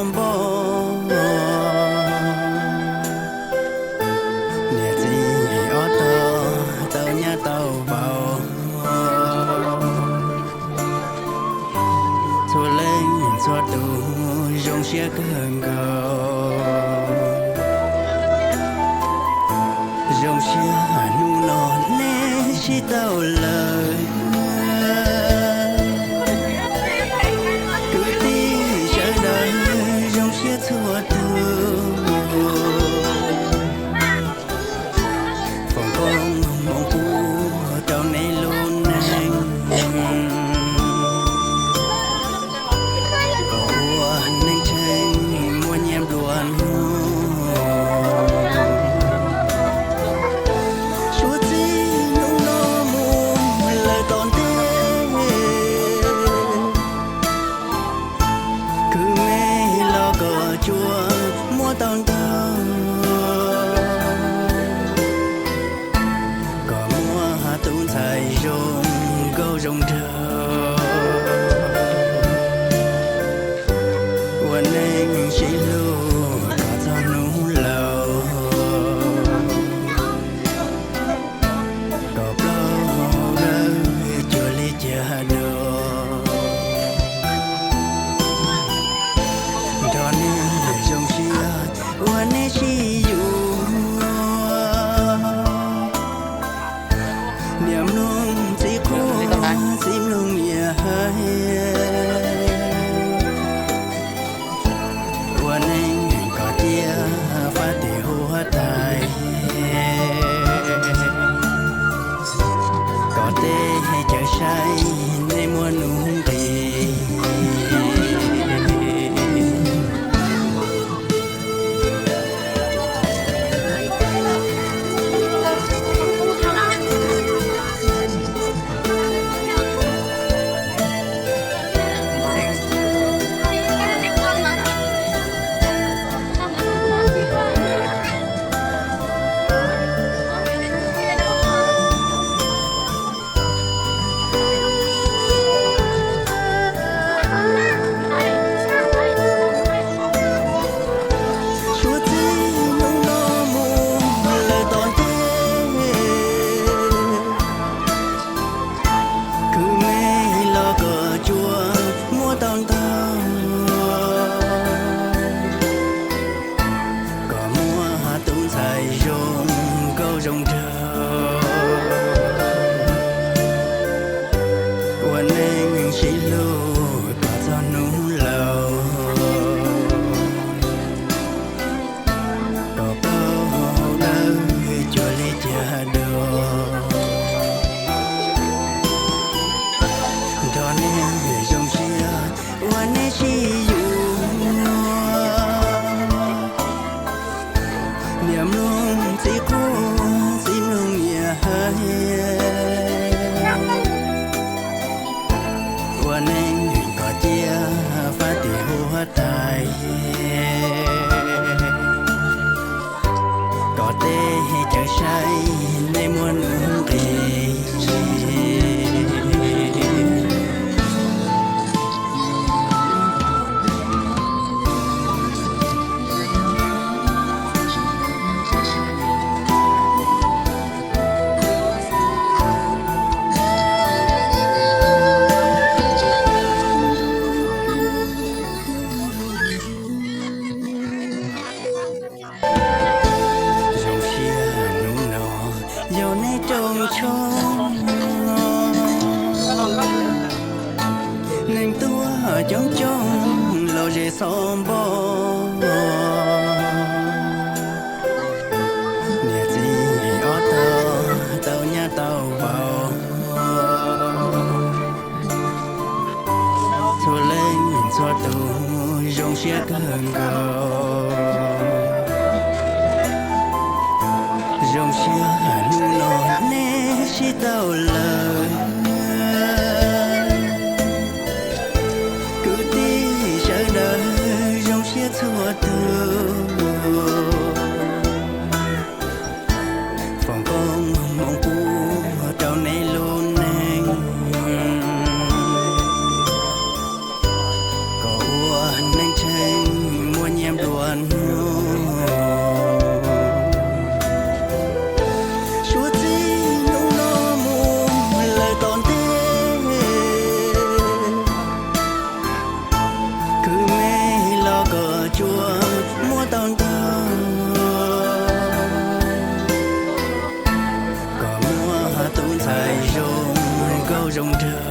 npoj. Niam txiv ob tog tau nyab tau vauv, txhua leej txhua tus zoo siab kawg nkaus. Zoo siab hnub no neb sib tau lawm, kwv tij sawv daws zoo siab txhua tus. Foom koob hmoov pub rau neb lub neej, kom ua neej tseem muaj nyiaj nplua nuj. Suav txij hnub no mus lawm tom ntej, kwv me los kom tsuas muab tau ntau, kom muaj tub ntxhais zoo nkauj zoo nraug, ua neej sib hlub kom txog hnub laus, kom plaub hau dawb cuag li cag dua. Nrog neb zoo siab ua neb sib yuav, niam mloog txiv quaj, txiv mloog niam hais, ua neej kom ciaj fab tim huab tais, kom tej chaw saib nej muaj nuj nqis. Suav txij hnub no mus lawm tom ntej, kwv me los kom tsuas muab tau ntau, kom muaj tub ntxhais zoo nkauj zoo nraug, ua neej sib hlub kom txog hnub laus, kom plaub hau dawb cuag li cag dua. Nrog neb zoo siab ua neb sib yuav, niam mloog txiv quaj, txiv mloog niam hais, ua neej kom ciaj fab tim huab tais, kom tej chaw saib nej muaj nuj nqis. Zoo siab hnub no yog neb rooj tshoob, neeg tuaj coob coob los ze xob npoj. Niam txiv ob tog tau nyab tau vauv, txhua leej txhua tus zoo siab kawg nkaus. Zoo siab hnub no neb sib tau lawm, kwv tij sawv daws zoo siab txhua tus. Foom koob hmoov pub rau neb lub neej, kom ua neej tseem Zoo nraug